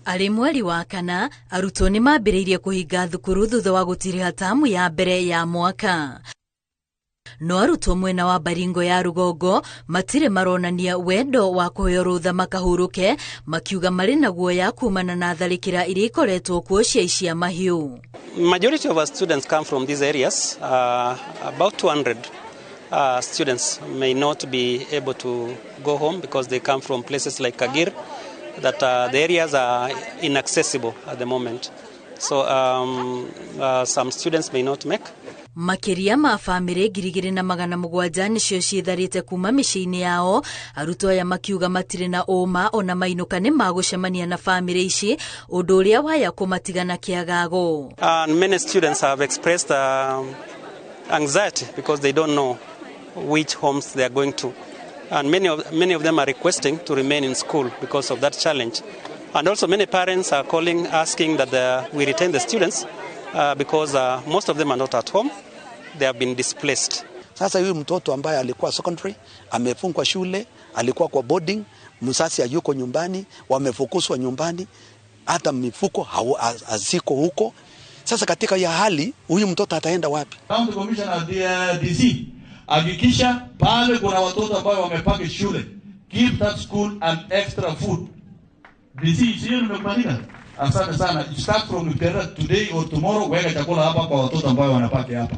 Arĩ mweri wa kana, arutwo nĩ mambĩrĩirie kũhinga thukuru thutha wa gũtiriha tamu ya mbere ya mwaka. No arutwo mwena wa Baringo ya rũgongo matirĩ maronania wendo wa kũheo rũtha makahurũke, makiuga marĩ na guoya kumana na tharĩkĩra iria ikoretwo kuo cia icia mahiũ. Majority of our students come from these areas. About 200 students may not be able to go home because they come from places like Kagir, that the areas are inaccessible at the moment. So some students may not make. Makĩria ma bamĩrĩ 2700 nĩcio ciĩtharĩte kuma mĩciĩ-inĩ yao. Arutwo aya makiuga matirĩ na ũma ona mainũka nĩ magũcemania na bamĩrĩ ici, ũndũ ũrĩa waya kũmatigana kĩagago. And many students have expressed anxiety because they don't know which homes they are going to. And many of them are requesting to remain in school because of that challenge. And also many parents are calling, asking that we retain the students because most of them are not at home. They have been displaced. Sasa huyu mtoto ambaye alikuwa secondary, amefungwa shule, alikuwa kwa boarding, mzazi hayuko nyumbani, wamefukuzwa nyumbani, hata mifuko haziko huko. Sasa katika ya hali, huyu mtoto ataenda wapi? County Commissioner DC, hakikisha pale kuna watoto ambao wamepaki shule, give that school an extra food. DC, sio nimekubalika? Asante sana. Start from today or tomorrow, weka chakula hapa kwa watoto ambao wanapaki hapa.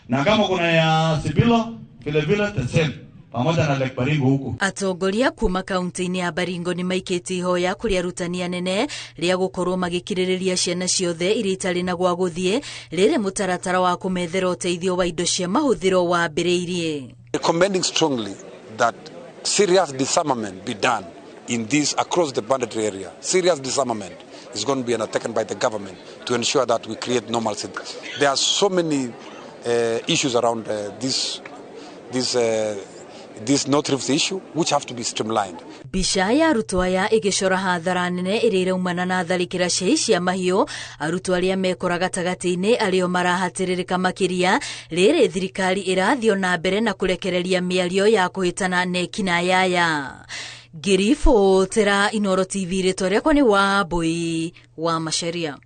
Na kama kuna ya Sibilo, vile vile the same, pamoja na Lake Baringo huko. Atongoria kuma kaunti-inĩ ya Baringo nĩ maikĩtie ihoya kũrĩ arutani anene rĩa gũkorwo magĩkirĩrĩria ciana ciothe iria itarĩ na gwa gũthiĩ rĩrĩ mũtaratara wa kũmethera ũteithio wa indo cia mahũthĩro wambĩrĩirie. Recommending strongly that serious disarmament be done in this across the banditry area. Serious disarmament is going to be undertaken by the government to ensure that we create normalcy. There are so many issues around this North Rift issue which have to be streamlined. Mbica ya arutwo aya ĩgĩcora hathara nene ĩrĩa ĩraumana na tharĩkĩra cia icia mahiũ. Arutwo arĩa mekora gatagatĩ-inĩ arĩo marahatĩrĩrĩka makĩria rĩrĩ thirikari ĩrathiĩ na mbere na kũrekereria mĩario ya kũhĩtana na ekinaĩ aya. Ngĩribotera Inooro TV, rĩtwa rĩakwa nĩ Wambui wa Macharia.